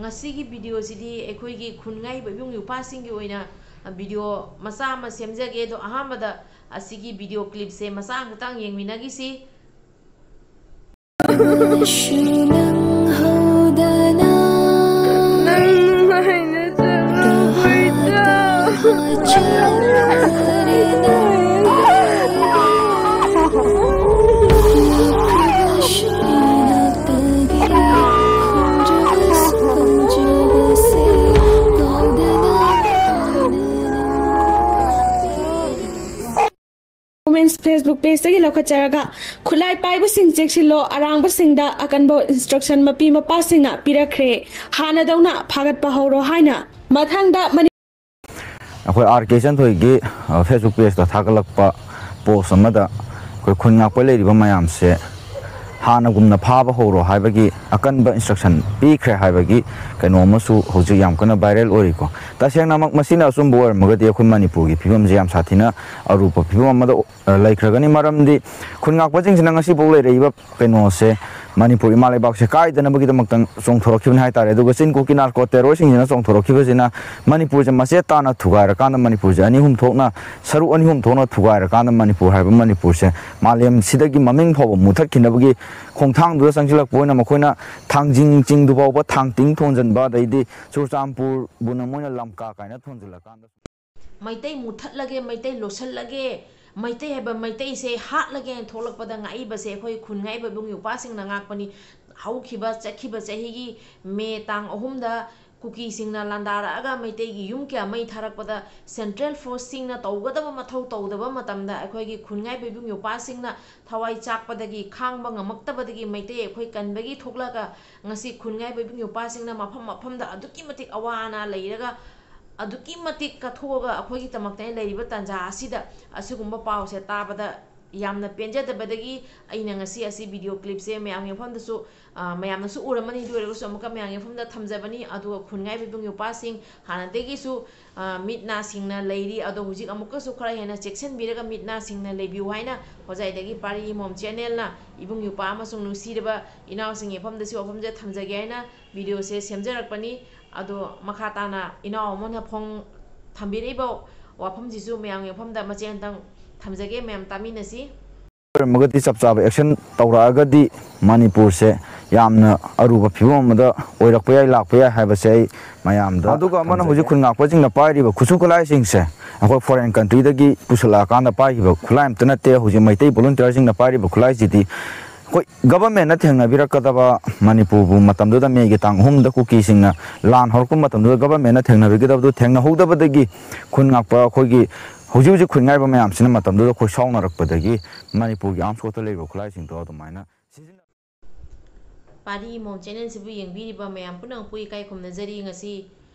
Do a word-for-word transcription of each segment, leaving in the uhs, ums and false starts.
ꯉꯁꯤꯒꯤ ꯚꯤꯗꯤꯑꯣꯁꯤꯗꯤ ꯑꯩꯈꯣꯏꯒꯤ ꯈꯨꯟꯉꯥꯏꯕ ꯏꯕꯨꯡ ꯏꯄ꯭ꯋꯥꯁꯤꯡꯒꯤ ꯑꯣꯏꯅ ꯚꯤꯗꯤꯑꯣ ꯃꯆꯥ ꯑꯃ ꯁꯦꯝꯖꯒꯦ꯫ ꯑꯗꯣ ꯑꯍꯥꯟꯕꯗ ꯑꯁꯤꯒꯤ ꯚꯤꯗꯤꯑꯣ ꯀ꯭ꯂꯤꯞꯁꯦ ꯃꯆꯥ ꯑꯃꯈꯛꯇꯪ ꯌꯦꯡꯃꯤꯟꯅꯈꯤꯁꯤ꯫ Women's Facebook pageꯇꯒꯤ ꯂꯧꯈꯠꯆꯔꯒ ꯈꯨꯠꯂꯥꯏ ꯄꯥꯏꯕꯁꯤꯡ ꯆꯦꯛꯁꯤꯜꯂꯣ, ꯑꯔꯥꯡꯕꯁꯤꯡꯗ ꯑꯀꯟꯕ instruction ꯃꯄꯤ ꯃꯄꯥꯁꯤꯡꯅ ꯄꯤꯔꯛꯈ꯭ꯔꯦ꯫ ꯍꯥꯟꯅꯗꯧꯅ ꯐꯥꯒꯠꯄ ꯍꯧꯔꯣ ꯍꯥꯏꯅ꯫ ꯃꯊꯪꯗ ꯃꯅꯤ- ꯑꯩꯈꯣꯏ ꯑꯥꯔ ꯀꯦ ꯏꯆꯟꯊꯣꯏꯒꯤ, ꯑ, Facebook pageꯇ ꯊꯥꯒꯠꯂꯛꯄ post ꯑꯃꯗ ꯑꯩꯈꯣꯏ ꯈꯨꯟ ꯉꯥꯛꯄ ꯂꯩꯔꯤꯕ ꯃꯌꯥꯝꯁꯦ ꯍꯥꯟꯅꯒꯨꯝꯅ ꯐꯥꯕ ꯍꯧꯔꯣ ꯍꯥꯏꯕꯒꯤ ꯑꯀꯟꯕ instruction ꯄꯤꯈ꯭ꯔꯦ ꯍꯥꯏꯕꯒꯤ ꯀꯩꯅꯣ ꯑꯃꯁꯨ ꯍꯧꯖꯤꯛ ꯌꯥꯝ ꯀꯟꯅ viral ꯑꯣꯏꯔꯤꯀꯣ꯫ ꯇꯁꯦꯡꯅꯃꯛ ꯃꯁꯤꯅ ꯑꯆꯨꯝꯕ ꯑꯣꯏꯔꯝꯃꯒꯗꯤ ꯑꯩꯈꯣꯏ ꯃꯅꯤꯄꯨꯔꯒꯤ ꯐꯤꯕꯝꯁꯦ ꯌꯥꯝ ꯁꯥꯊꯤꯅ ꯑꯔꯨꯕ ꯐꯤꯕꯝ ꯑꯃꯗ ꯑ, ꯂꯩꯈ꯭ꯔꯒꯅꯤ꯫ ꯃꯔꯝꯗꯤ ꯈꯨꯟ ꯉꯥꯛꯄꯁꯤꯡꯁꯤꯅ ꯉꯁꯤꯐꯥꯎ ꯂꯩꯔꯛꯏꯕ ꯀꯩꯅꯣꯁꯦ, ꯃꯅꯤꯄꯨꯔ ꯏꯃꯥ ꯂꯩꯕꯥꯛꯁꯦ ꯀꯥꯏꯗꯅꯕꯒꯤꯗꯃꯛꯇ ꯆꯣꯡꯊꯣꯔꯛꯈꯤꯕꯅꯤ ꯍꯥꯏꯇꯥꯔꯦ꯫ ꯑꯗꯨꯒ ꯆꯤꯟ ꯀꯣꯀꯤ narco terrorꯁꯤꯡꯁꯤꯅ ꯆꯣꯡꯊꯣꯔꯛꯈꯤꯕꯁꯤꯅ ꯃꯅꯤꯄꯨꯔꯁꯦ ꯃꯆꯦꯠ ꯇꯥꯅ ꯊꯨꯒꯥꯏꯔꯀꯥꯟꯗ, ꯃꯅꯤꯄꯨꯔꯁꯦ ꯑꯅꯤ ꯑꯍꯨꯝ ꯊꯣꯛꯅ, ꯁꯔꯨꯛ ꯑꯅꯤ ꯑꯍꯨꯝ ꯊꯣꯛꯅ ꯊꯨꯒꯥꯏꯔꯀꯥꯟꯗ, ꯃꯅꯤꯄꯨꯔ ꯍꯥꯏꯕ ꯃꯅꯤꯄꯨꯔꯁꯦ ꯃꯥꯂꯦꯝꯁꯤꯗꯒꯤ ꯃꯃꯤꯡ ꯐꯥꯎꯕ ꯃꯨꯊꯠꯈꯤꯅꯕꯒꯤ ꯈꯣꯡꯊꯥꯡꯗꯨꯗ ꯆꯪꯁꯤꯜꯂꯛꯄ ꯑꯣꯏꯅ ꯃꯈꯣꯏꯅ ꯊꯥꯡꯖꯤꯡ ꯆꯤꯡꯗꯨ ꯐꯥꯎꯕ ꯊꯥꯡꯇꯤꯡ ꯊꯣꯟꯖꯤꯟꯕ, ꯑꯗꯩꯗꯤ ꯆꯨꯔꯆꯥꯟꯄꯨꯔꯕꯨꯅ ꯃꯣꯏꯅ ꯂꯝꯀꯥ ꯀꯥꯏꯅ ꯊꯣꯟꯖꯤꯜꯂꯀꯥꯟꯗ ꯃꯩꯇꯩ ꯃꯨꯠꯊꯠꯂꯒꯦ, ꯃꯩꯇꯩ ꯂꯣꯠꯁꯤꯜꯂꯒꯦ, ꯃꯩꯇꯩ ꯍꯥꯏꯕ ꯃꯩꯇꯩꯁꯦ ꯍꯥꯠꯂꯒꯦꯅ ꯊꯣꯛꯂꯛꯄꯗ ꯉꯥꯛꯏꯕꯁꯦ ꯑꯩꯈꯣꯏ ꯈꯨꯟ ꯉꯥꯛꯏꯕ ꯏꯕꯨꯡ ꯏꯄ꯭ꯋꯥꯁꯤꯡꯅ ꯉꯥꯛꯄꯅꯤ꯫ ꯍꯧꯈꯤꯕ, ꯆꯠꯈꯤꯕ ꯆꯍꯤꯒꯤ ꯃꯦ ꯇꯥꯡ ꯑꯍꯨꯝꯗ ꯀꯨꯀꯤꯁꯤꯡꯅ ꯂꯥꯟꯗꯥꯔꯛꯑꯒ ꯃꯩꯇꯩꯒꯤ ꯌꯨꯝ ꯀꯌꯥ ꯃꯩ ꯊꯥꯔꯛꯄꯗ central forceꯁꯤꯡꯅ ꯇꯧꯒꯗꯕ ꯃꯊꯧ ꯇꯧꯗꯕ ꯃꯇꯝꯗ ꯑꯩꯈꯣꯏꯒꯤ ꯈꯨꯟ ꯉꯥꯛꯏꯕ ꯏꯕꯨꯡ ꯏꯄ꯭ꯋꯥꯁꯤꯡꯅ ꯊꯋꯥꯏ ꯆꯥꯛꯄꯗꯒꯤ, ꯈꯥꯡꯕ ꯉꯝꯃꯛꯇꯕꯗꯒꯤ ꯃꯩꯇꯩ ꯑꯩꯈꯣꯏ ꯀꯟꯕꯒꯤ ꯊꯣꯛꯂꯒ ꯉꯁꯤ ꯈꯨꯟ ꯉꯥꯛꯏꯕ ꯏꯕꯨꯡ ꯏꯄ꯭ꯋꯥꯁꯤꯡꯅ ꯃꯐꯝ ꯃꯐꯝꯗ ꯑꯗꯨꯛꯀꯤ ꯃꯇꯤꯛ ꯑꯋꯥ ꯑꯅꯥ ꯂꯩꯔꯒ ꯑꯗꯨꯛꯀꯤ ꯃꯇꯤꯛ ꯀꯠꯊꯣꯛꯑꯒ ꯑꯩꯈꯣꯏꯒꯤꯗꯃꯛꯇ ꯂꯩꯔꯤꯕ ꯇꯥꯟꯖꯥ ꯑꯁꯤꯗ ꯑꯁꯤꯒꯨꯝꯕ ꯄꯥꯎꯁꯦ ꯇꯥꯕꯗ ꯌꯥꯝꯅ ꯄꯦꯟꯖꯗꯕꯗꯒꯤ ꯑꯩꯅ ꯉꯁꯤ ꯑꯁꯤ video clipꯁꯦ ꯃꯌꯥꯝꯒꯤ ꯃꯐꯝꯗꯁꯨ, ꯑ, ꯃꯌꯥꯝꯅꯁꯨ ꯎꯔꯝꯃꯅꯤ, ꯑꯗꯨ ꯑꯣꯏꯔꯒꯁꯨ ꯑꯃꯨꯛꯀ ꯃꯌꯥꯝꯒꯤ ꯃꯐꯝꯗ ꯊꯝꯖꯕꯅꯤ꯫ ꯑꯗꯨꯒ ꯈꯨꯟꯉꯥꯏꯕ ꯏꯕꯨꯡ ꯏꯄ꯭ꯋꯥꯁꯤꯡ ꯍꯥꯟꯅꯗꯒꯤꯁꯨ, ꯑ, ꯃꯤꯠ ꯅꯥ ꯁꯤꯡꯅ ꯂꯩꯔꯤ, ꯑꯗꯣ ꯍꯧꯖꯤꯛ ꯑꯃꯨꯛꯀꯁꯨ ꯈꯔ ꯍꯦꯟꯅ ꯆꯦꯛꯁꯤꯟꯕꯤꯔꯒ ꯃꯤꯠ ꯅꯥ ꯁꯤꯡꯅ ꯂꯩꯕꯤꯌꯨ ꯍꯥꯏꯅ ꯍꯣꯖꯥꯏꯗꯒꯤ ꯄꯥꯔꯤ ꯏꯃꯣꯝ channelꯅ ꯏꯕꯨꯡ ꯏꯄ꯭ꯋꯥ ꯑꯃꯁꯨꯡ ꯅꯨꯡꯁꯤꯔꯕ ꯏꯅꯥꯎꯁꯤꯡꯒꯤ ꯃꯐꯝꯗꯁꯨ ꯋꯥꯐꯝꯁꯦ ꯊꯝꯖꯒꯦ ꯍꯥꯏꯅ videoꯁꯦ ꯁꯦꯝꯖꯔꯛꯄꯅꯤ꯫ ꯑꯗꯣ ꯃꯈꯥ ꯇꯥꯅ ꯏꯅꯥꯎ ꯑꯃꯅ ꯐꯣꯡ-, ꯊꯝꯕꯤꯔꯛꯏꯕ ꯋꯥꯐꯝꯁꯤꯁꯨ ꯃꯌꯥꯝꯒꯤ ꯃꯐꯝꯗ ꯃꯆꯦ ꯑꯃꯇꯪ ꯊꯝꯖꯒꯦ, ꯃꯌꯥꯝ ꯇꯥꯃꯤꯟꯅꯁꯤ꯫ ꯑꯣꯏꯔꯝꯃꯒꯗꯤ, ꯆꯞ ꯆꯥꯕ action ꯇꯧꯔꯛꯑꯒꯗꯤ ꯃꯅꯤꯄꯨꯔꯁꯦ ꯌꯥꯝꯅ ꯑꯔꯨꯕ ꯐꯤꯕꯝ ꯑꯃꯗ ꯑꯣꯏꯔꯛꯄ ꯌꯥꯏ, ꯂꯥꯛꯄ ꯌꯥꯏ ꯍꯥꯏꯕꯁꯦ ꯑꯩ ꯃꯌꯥꯝꯗ ꯑꯗꯨꯒ ꯑꯃꯅ ꯍꯧꯖꯤꯛ ꯊꯝꯖꯒꯦ꯫ ꯈꯨꯟ ꯉꯥꯛꯄꯁꯤꯡꯅ ꯄꯥꯏꯔꯤꯕ ꯈꯨꯠꯁꯨ ꯈꯨꯠꯂꯥꯏꯁꯤꯡꯁꯦ ꯑꯩꯈꯣꯏ foreign countryꯗꯒꯤ ꯄꯨꯁꯤꯜꯂꯛꯑꯀꯥꯟꯗ ꯄꯥꯏꯈꯤꯕ ꯈꯨꯠꯂꯥꯏ ꯑꯝꯇ ꯅꯠꯇꯦ꯫ ꯍꯧꯖꯤꯛ ꯃꯩꯇꯩ volunteerꯁꯤꯡꯅ ꯄꯥꯏꯔꯤꯕ ꯈꯨꯠꯂꯥꯏꯁꯤꯗꯤ ꯑꯩꯈꯣꯏ governmentꯅ ꯊꯦꯡꯅꯕꯤꯔꯛꯀꯗꯕ ꯃꯅꯤꯄꯨꯔꯕꯨ ꯃꯇꯝꯗꯨꯗ ꯃꯦꯒꯤ ꯇꯥꯡ ꯑꯍꯨꯝꯗ ꯀꯨꯀꯤꯁꯤꯡꯅ ꯂꯥꯟ ꯍꯧꯔꯛꯄ ꯃꯇꯝꯗꯨꯗ governmentꯅ ꯊꯦꯡꯅꯕꯤꯒꯗꯕꯗꯨ ꯊꯦꯡꯅꯍꯧꯗꯕꯗꯒꯤ ꯈꯨꯟ ꯉꯥꯛꯄ ꯑꯩꯈꯣꯏꯒꯤ ꯍꯧꯖꯤꯛ ꯍꯧꯖꯤꯛ ꯈꯨꯟ ꯉꯥꯏꯕ ꯃꯌꯥꯝꯁꯤꯅ ꯃꯇꯝꯗꯨꯗ ꯑꯩꯈꯣꯏ ꯁꯥꯎꯅꯔꯛꯄꯗꯒꯤ ꯃꯅꯤꯄꯨꯔꯒꯤ arms courtꯇ ꯂꯩꯔꯤꯕ ꯈꯨꯠꯂꯥꯏꯁꯤꯡꯗꯣ ꯑꯗꯨꯃꯥꯏꯅ ꯁꯤꯖꯤꯟꯅ ꯄꯥꯔꯤ ꯏꯃꯣꯝ channelꯁꯤꯕꯨ ꯌꯦꯡꯕꯤꯔꯤꯕ ꯃꯌꯥꯝ ꯄꯨꯝꯅꯃꯛꯄꯨ ꯏꯀꯥꯏ ꯈꯨꯝꯅꯖꯔꯤ꯫ ꯉꯁꯤ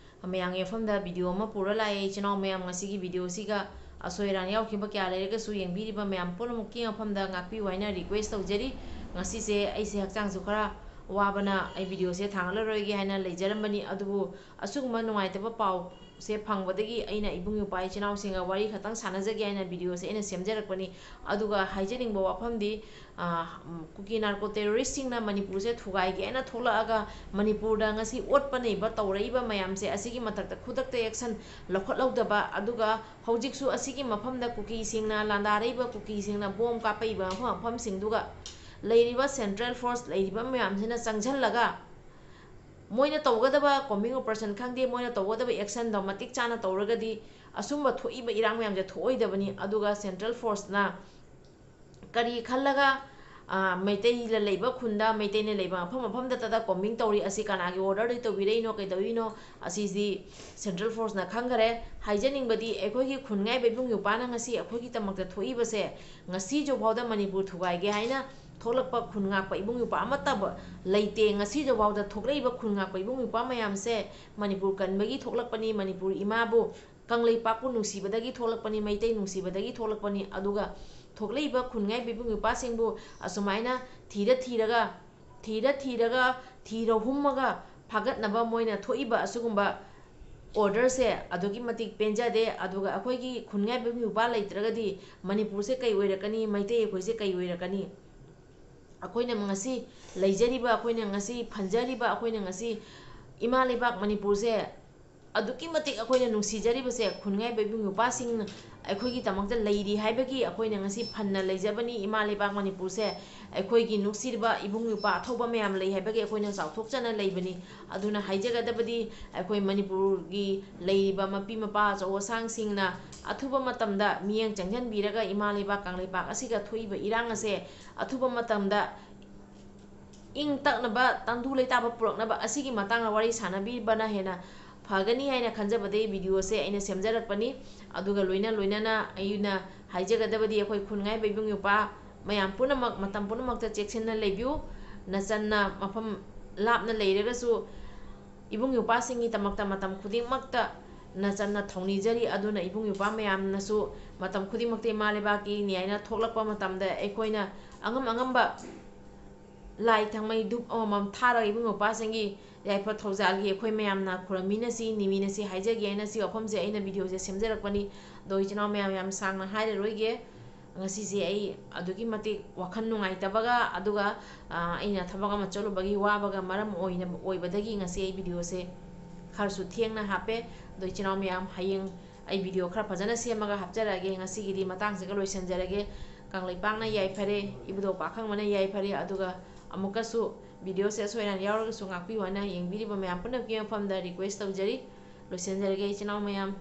ꯃꯌꯥꯝꯒꯤ ꯃꯐꯝꯗ video ꯑꯃ ꯄꯨꯔ ꯂꯥꯛꯑꯦ꯫ ꯏꯆꯤꯟ ꯏꯅꯥꯎ ꯃꯌꯥꯝ, ꯉꯁꯤꯒꯤ videoꯁꯤꯒ ꯑꯁꯣꯏ ꯑꯔꯥꯟ ꯌꯥꯎꯈꯤꯕ ꯀꯌꯥ ꯂꯩꯔꯒꯁꯨ ꯌꯦꯡꯕꯤꯔꯤꯕ ꯃꯌꯥꯝ ꯄꯨꯝꯅꯃꯛꯀꯤ ꯃꯐꯝꯗ ꯉꯥꯛꯄꯤꯌꯨ ꯍꯥꯏꯅ request ꯇꯧꯖꯔꯤ꯫ ꯉꯁꯤꯁꯦ ꯑꯩꯁꯦ ꯍꯛꯆꯥꯡꯁꯨ ꯈꯔ ꯋꯥꯕꯅ ꯑꯩ videoꯁꯦ ꯊꯥꯡꯒꯠꯂꯔꯣꯏꯒꯦ ꯍꯥꯏꯅ ꯂꯩꯖꯔꯝꯕꯅꯤ꯫ ꯑꯗꯨꯕꯨ ꯑꯁꯤꯒꯨꯝꯕ ꯅꯨꯡꯉꯥꯏꯇꯕ ꯄꯥꯎꯁꯦ ꯐꯪꯕꯗꯒꯤ ꯑꯩꯅ ꯏꯕꯨꯡ ꯏꯄ꯭ꯋꯥ ꯏꯆꯤꯟ ꯏꯅꯥꯎꯁꯤꯡꯒ ꯋꯥꯔꯤ ꯈꯛꯇꯪ ꯁꯥꯟꯅꯖꯒꯦ ꯍꯥꯏꯅ videoꯁꯦ ꯑꯩꯅ ꯁꯦꯝꯖꯔꯛꯄꯅꯤ꯫ ꯑꯗꯨꯒ ꯍꯥꯏꯖꯅꯤꯡꯕ ꯋꯥꯐꯝꯗꯤ, ꯑ, ꯎꯝ, ꯀꯨꯀꯤ narco terroristꯁꯤꯡꯅ ꯃꯅꯤꯄꯨꯔꯁꯦ ꯊꯨꯒꯥꯏꯒꯦ ꯍꯥꯏꯅ ꯊꯣꯛꯂꯛꯑꯒ ꯃꯅꯤꯄꯨꯔꯗ ꯉꯁꯤ ꯑꯣꯠꯄ ꯅꯩꯕ ꯇꯧꯔꯛꯏꯕ ꯃꯌꯥꯝꯁꯦ, ꯑꯁꯤꯒꯤ ꯃꯊꯛꯇ ꯈꯨꯗꯛꯇ action ꯂꯧꯈꯠꯍꯧꯗꯕ, ꯑꯗꯨꯒ ꯍꯧꯖꯤꯛꯁꯨ ꯑꯁꯤꯒꯤ ꯃꯐꯝꯗ ꯀꯨꯀꯤꯁꯤꯡꯅ, ꯂꯥꯟꯗꯥꯔꯛꯏꯕ ꯀꯨꯀꯤꯁꯤꯡꯅ bomb ꯀꯥꯞꯄꯛꯏꯕ ꯃꯐꯝ ꯃꯐꯝꯁꯤꯡꯗꯨꯒ ꯂꯩꯔꯤꯕ central force ꯂꯩꯔꯤꯕ ꯃꯌꯥꯝꯁꯤꯅ ꯆꯪꯁꯤꯜꯂꯒ ꯃꯣꯏꯅ ꯇꯧꯒꯗꯕ combing operation ꯈꯪꯗꯦ, ꯃꯣꯏꯅ ꯇꯧꯒꯗꯕ actionꯗꯣ ꯃꯇꯤꯛ ꯆꯥꯅ ꯇꯧꯔꯒꯗꯤ ꯑꯁꯨꯝꯕ ꯊꯣꯛꯏꯕ ꯏꯔꯥꯡ ꯃꯌꯥꯝꯁꯦ ꯊꯣꯛꯑꯣꯏꯗꯕꯅꯤ꯫ ꯑꯗꯨꯒ central forceꯅ ꯀꯔꯤ ꯈꯜꯂꯒ, ꯑ, ꯃꯩꯇꯩꯅ ꯂꯩꯕ ꯈꯨꯟꯗ, ꯃꯩꯇꯩꯅ ꯂꯩꯕ ꯃꯐꯝ ꯃꯐꯝꯗꯇꯗ combing ꯇꯧꯔꯤ? ꯑꯁꯤ ꯀꯅꯥꯒꯤ orderꯗꯒꯤ ꯇꯧꯕꯤꯔꯛꯏꯅꯣ, ꯀꯩꯗꯧꯔꯤꯅꯣ? ꯑꯁꯤꯗꯤ central forceꯅ ꯈꯪꯈꯔꯦ꯫ ꯍꯥꯏꯖꯅꯤꯡꯕꯗꯤ, ꯑꯩꯈꯣꯏꯒꯤ ꯈꯨꯟꯉꯥꯏꯕ ꯏꯕꯨꯡ ꯏꯄ꯭ꯋꯥꯅ ꯉꯁꯤ ꯑꯩꯈꯣꯏꯒꯤꯗꯃꯛꯇ ꯊꯣꯛꯏꯕꯁꯦ, ꯉꯁꯤꯁꯨ ꯐꯥꯎꯗ ꯃꯅꯤꯄꯨꯔ ꯊꯨꯒꯥꯏꯒꯦ ꯍꯥꯏꯅ ꯊꯣꯛꯂꯛꯄ ꯈꯨꯟ ꯉꯥꯛꯄ ꯏꯕꯨꯡ ꯏꯄ꯭ꯋꯥ ꯑꯃꯠꯇ ꯂꯩꯇꯦ꯫ ꯉꯁꯤꯁꯨ ꯐꯥꯎꯗ ꯊꯣꯛꯂꯛꯏꯕ ꯈꯨꯟ ꯉꯥꯛꯄ ꯏꯕꯨꯡ ꯏꯄ꯭ꯋꯥ ꯃꯌꯥꯝꯁꯦ ꯃꯅꯤꯄꯨꯔ ꯀꯟꯕꯒꯤ ꯊꯣꯛꯂꯛꯄꯅꯤ꯫ ꯃꯅꯤꯄꯨꯔ ꯏꯃꯥꯕꯨ ꯀꯪꯂꯩꯄꯥꯛꯄꯨ ꯅꯨꯡꯁꯤꯕꯗꯒꯤ ꯊꯣꯛꯂꯛꯄꯅꯤ, ꯃꯩꯇꯩ ꯅꯨꯡꯁꯤꯕꯗꯒꯤ ꯊꯣꯛꯂꯛꯄꯅꯤ꯫ ꯑꯗꯨꯒ ꯊꯣꯛꯂꯛꯏꯕ ꯈꯨꯟꯉꯥꯏꯕ ꯏꯕꯨꯡ ꯏꯄ꯭ꯋꯥꯁꯤꯡꯕꯨ ꯑꯁꯨꯃꯥꯏꯅ ꯊꯤꯔ ꯊꯤꯔꯒ, ꯊꯤꯔ ꯊꯤꯔꯒ, ꯊꯤꯔ ꯍꯨꯝꯃꯒ ꯐꯥꯒꯠꯅꯕ ꯃꯣꯏꯅ ꯊꯣꯛꯏꯕ ꯑꯁꯤꯒꯨꯝꯕ orderꯁꯦ ꯑꯗꯨꯛꯀꯤ ꯃꯇꯤꯛ ꯄꯦꯟꯖꯗꯦ꯫ ꯑꯗꯨꯒ ꯑꯩꯈꯣꯏꯒꯤ ꯈꯨꯟꯉꯥꯏꯕ ꯏꯕꯨꯡ ꯏꯄ꯭ꯋꯥ ꯂꯩꯇ꯭ꯔꯒꯗꯤ ꯃꯅꯤꯄꯨꯔꯁꯦ ꯀꯩ ꯑꯣꯏꯔꯛꯀꯅꯤ, ꯃꯩꯇꯩ ꯑꯩꯈꯣꯏꯁꯦ ꯀꯩ ꯑꯣꯏꯔꯛꯀꯅꯤ? ꯑꯩꯈꯣꯏꯅ ꯉꯁꯤ ꯂꯩꯖꯔꯤꯕ, ꯑꯩꯈꯣꯏꯅ ꯉꯁꯤ ꯐꯟꯖꯔꯤꯕ, ꯑꯩꯈꯣꯏꯅ ꯉꯁꯤ ꯏꯃꯥ ꯂꯩꯕꯥꯛ ꯃꯅꯤꯄꯨꯔꯁꯦ ꯑꯗꯨꯛꯀꯤ ꯃꯇꯤꯛ ꯑꯩꯈꯣꯏꯅ ꯅꯨꯡꯁꯤꯖꯔꯤꯕꯁꯦ ꯈꯨꯟꯉꯥꯏꯕ ꯏꯕꯨꯡ ꯏꯄ꯭ꯋꯥꯁꯤꯡ ꯑꯩꯈꯣꯏꯒꯤꯗꯃꯛꯇ ꯂꯩꯔꯤ ꯍꯥꯏꯕꯒꯤ ꯑꯩꯈꯣꯏꯅ ꯉꯁꯤ ꯐꯟꯅ ꯂꯩꯖꯕꯅꯤ꯫ ꯏꯃꯥ ꯂꯩꯕꯥꯛ ꯃꯅꯤꯄꯨꯔꯁꯦ ꯑꯩꯈꯣꯏꯒꯤ ꯅꯨꯡꯁꯤꯔꯕ ꯏꯕꯨꯡ ꯏꯄ꯭ꯋꯥ ꯑꯊꯧꯕ ꯃꯌꯥꯝ ꯂꯩ ꯍꯥꯏꯕꯒꯤ ꯑꯩꯈꯣꯏꯅ ꯆꯥꯎꯊꯣꯛꯆꯅ ꯂꯩꯕꯅꯤ꯫ ꯑꯗꯨꯅ ꯍꯥꯏꯖꯒꯗꯕꯗꯤ ꯑꯩꯈꯣꯏ ꯃꯅꯤꯄꯨꯔꯒꯤ ꯂꯩꯔꯤꯕ ꯃꯄꯤ ꯃꯄꯥ ꯑꯆꯧ ꯑꯁꯥꯡꯁꯤꯡꯅ ꯑꯊꯨꯕ ꯃꯇꯝꯗ ꯃꯤꯠꯌꯦꯡ ꯆꯪꯁꯤꯟꯕꯤꯔꯒ ꯏꯃꯥ ꯂꯩꯕꯥꯛ ꯀꯪꯂꯩꯄꯥꯛ ꯑꯁꯤꯒ ꯊꯣꯛꯏꯕ ꯏꯔꯥꯡ ꯑꯁꯦ ꯑꯊꯨꯕ ꯃꯇꯝꯗ ꯏꯪ ꯇꯞꯅꯕ, ꯇꯪꯗꯨ ꯂꯩꯇꯥꯕ ꯄꯨꯔꯛꯅꯕ ꯑꯁꯤꯒꯤ ꯃꯇꯥꯡꯗ ꯋꯥꯔꯤ ꯁꯥꯟꯅꯕꯤꯕꯅ ꯍꯦꯟꯅ ꯐꯒꯅꯤ ꯍꯥꯏꯅ ꯈꯟꯖꯕꯗꯒꯤ videoꯁꯦ ꯑꯩꯅ ꯁꯦꯝꯖꯔꯛꯄꯅꯤ꯫ ꯑꯗꯨꯒ ꯂꯣꯏꯅ ꯂꯣꯏꯅꯅ ꯑꯩꯅ ꯍꯥꯏꯖꯒꯗꯕꯗꯤ ꯑꯩꯈꯣꯏ ꯈꯨꯟꯉꯥꯏꯕ ꯏꯕꯨꯡ ꯏꯄ꯭ꯋꯥ ꯃꯌꯥꯝ ꯄꯨꯝꯅꯃꯛ ꯃꯇꯝ ꯄꯨꯝꯅꯃꯛꯇ ꯆꯦꯛꯁꯤꯟꯅ ꯂꯩꯕꯤꯌꯨ꯫ ꯅꯆꯟꯅ ꯃꯐꯝ ꯂꯥꯞꯅ ꯂꯩꯔꯒꯁꯨ ꯏꯕꯨꯡ ꯏꯄ꯭ꯋꯥꯁꯤꯡꯒꯤꯗꯃꯛꯇ ꯃꯇꯝ ꯈꯨꯗꯤꯡꯃꯛꯇ ꯅꯆꯟꯅ ꯊꯧꯅꯤꯖꯔꯤ꯫ ꯑꯗꯨꯅ ꯏꯕꯨꯡ ꯏꯄ꯭ꯋꯥ ꯃꯌꯥꯝꯅꯁꯨ ꯃꯇꯝ ꯈꯨꯗꯤꯡꯃꯛꯇ ꯏꯃꯥ ꯂꯩꯕꯥꯛꯀꯤ ꯅ꯭ꯌꯥꯏꯅ ꯊꯣꯛꯂꯛꯄ ꯃꯇꯝꯗ ꯑꯩꯈꯣꯏꯅ ꯑꯉꯝ ꯑꯉꯝꯕ ꯂꯥꯏ ꯊꯥꯎꯃꯩ ꯙꯨꯞ ꯑꯃꯃꯝ ꯊꯥꯔꯒ ꯏꯕꯨꯡ ꯏꯄ꯭ꯋꯥꯁꯤꯡꯒꯤ ꯌꯥꯏꯐ ꯊꯧꯖꯥꯜꯒꯤ ꯑꯩꯈꯣꯏ ꯃꯌꯥꯝꯅ ꯈꯨꯔꯨꯝꯃꯤꯟꯅꯁꯤ, ꯅꯤꯃꯤꯟꯅꯁꯤ ꯍꯥꯏꯖꯒꯦ ꯍꯥꯏꯅ ꯁꯤ ꯋꯥꯐꯝꯁꯦ ꯑꯩꯅ videoꯁꯦ ꯁꯦꯝꯖꯔꯛꯄꯅꯤ꯫ ꯑꯗꯣ ꯏꯆꯤꯟ ꯏꯅꯥꯎ ꯃꯌꯥꯝ, ꯌꯥꯝ ꯁꯥꯡꯅ ꯍꯥꯏꯔꯔꯣꯏꯒꯦ꯫ ꯉꯁꯤꯁꯦ ꯑꯩ ꯑꯗꯨꯛꯀꯤ ꯃꯇꯤꯛ ꯋꯥꯈꯜ ꯅꯨꯡꯉꯥꯏꯇꯕꯒ, ꯑꯗꯨꯒ, ꯑ, ꯑꯩꯅ ꯊꯕꯛ ꯑꯃ ꯆꯠꯂꯨꯕꯒꯤ ꯋꯥꯕꯒ ꯃꯔꯝ ꯑꯣꯏꯅ, ꯑꯣꯏꯕꯗꯒꯤ ꯉꯁꯤ ꯑꯩ videoꯁꯦ ꯈꯔꯁꯨ ꯊꯦꯡꯅ ꯍꯥꯞꯄꯦ꯫ ꯑꯗꯣ ꯏꯆꯤꯟ ꯏꯅꯥꯎ ꯃꯌꯥꯝ, ꯍꯌꯦꯡ ꯑꯩ video ꯈꯔ ꯐꯖꯅ ꯁꯦꯝꯃꯒ ꯍꯥꯞꯆꯔꯛꯑꯒꯦ꯫ ꯉꯁꯤꯒꯤꯗꯤ ꯃꯇꯥꯡꯁꯤꯒ ꯂꯣꯏꯁꯤꯟꯖꯔꯒꯦ꯫ ꯀꯪꯂꯩꯄꯥꯛꯅ ꯌꯥꯏꯐꯔꯦ, ꯏꯕꯨꯙꯧ ꯄꯥꯈꯪꯕꯅ ꯌꯥꯏꯐꯔꯦ꯫ ꯑꯗꯨꯒ ꯑꯃꯨꯛꯀꯁꯨ videoꯁꯦ ꯑꯁꯣꯏ ꯑꯔꯥꯟ ꯌꯥꯎꯔꯒꯁꯨ ꯉꯥꯛꯄꯤꯌꯨ ꯍꯥꯏꯅ ꯌꯦꯡꯕꯤꯔꯤꯕ ꯃꯌꯥꯝ ꯄꯨꯝꯅꯃꯛꯀꯤ ꯃꯐꯝꯗ request ꯇꯧꯖꯔꯤ꯫ ꯂꯣꯏꯁꯤꯟꯖꯔꯒꯦ ꯏꯆꯤꯟ ꯏꯅꯥꯎ ꯃꯌꯥꯝ꯫